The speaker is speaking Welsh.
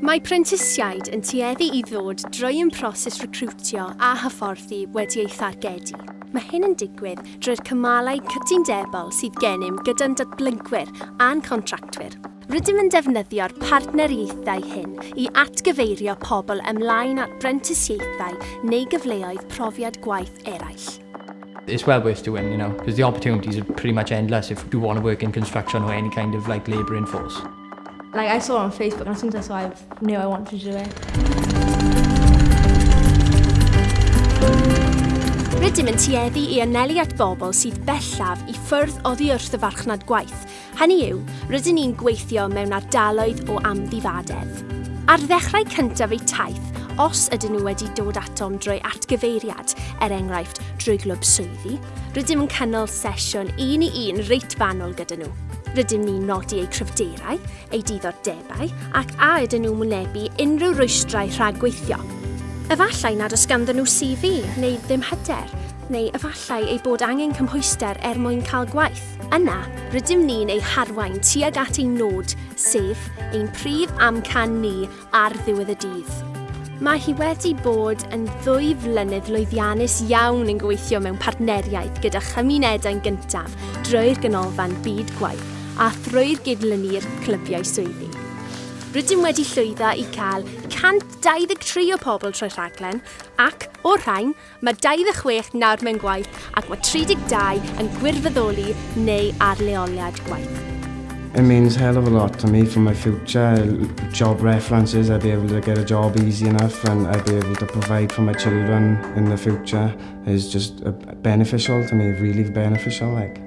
Mae prentisiaid yn tueddu i ddod drwy ein proses recriwtio a hyfforddi wedi ei thargedu. Mae hyn yn digwydd drwy'r cymalau cytundebol sydd gennym gyda'n datblygwyr a'n contractwyr. Rydym yn defnyddio'r partneriaethau hyn i atgyfeirio pobl ymlaen at brentisiaethau neu gyfleoedd profiad gwaith eraill. It's well worth doing, you know, because the opportunities are pretty much endless if you want to work in construction or any kind of like labouring force. Like I saw it on Facebook and as soon as I saw it, I knew I wanted to do it. Rydym yn tueddu i anelu at bobl sydd bellaf i ffwrdd oddi wrth y farchnad gwaith. Hynny yw, rydyn ni'n gweithio mewn ardaloedd o amddifadedd. Ar ddechrau cyntaf eu taith, os ydyn nhw wedi dod atom drwy atgyfeiriad, er enghraifft drwy glwb swyddi, rydym yn cynnal sesiwn un i un reit fanwl gyda nhw. Rydym ni'n nodi eu cryfderau, eu diddordebau ac a ydyn nhw'n wynebu unrhyw rwystrau rhag gweithio. Efallai nad oes ganddyn nhw CV neu ddim hyder, neu efallai eu bod angen cymhwyster er mwyn cael gwaith. Yna, rydym ni'n eu harwain tuag at ein nod, sef ein prif amcan ni ar ddiwedd y dydd. Mae hi wedi bod yn ddwy flynedd lwyddiannus iawn yn gweithio mewn partneriaeth gyda Chymunedau'n Gyntaf drwy'r Ganolfan Byd Gwaith a thrwy'r gydlynu'r clybiau swyddi. Rydym wedi llwyddo i cael 123 o pobl trwy'r rhaglen ac, o'r rhain, Mae 26 nawr mewn gwaith ac mae 32 yn gwirfoddoli neu ar leoliad gwaith. It means hell of a lot to me for my future. Job references, I'd be able to get a job easy enough and I'd be able to provide for my children in the future is just beneficial to me, really beneficial like.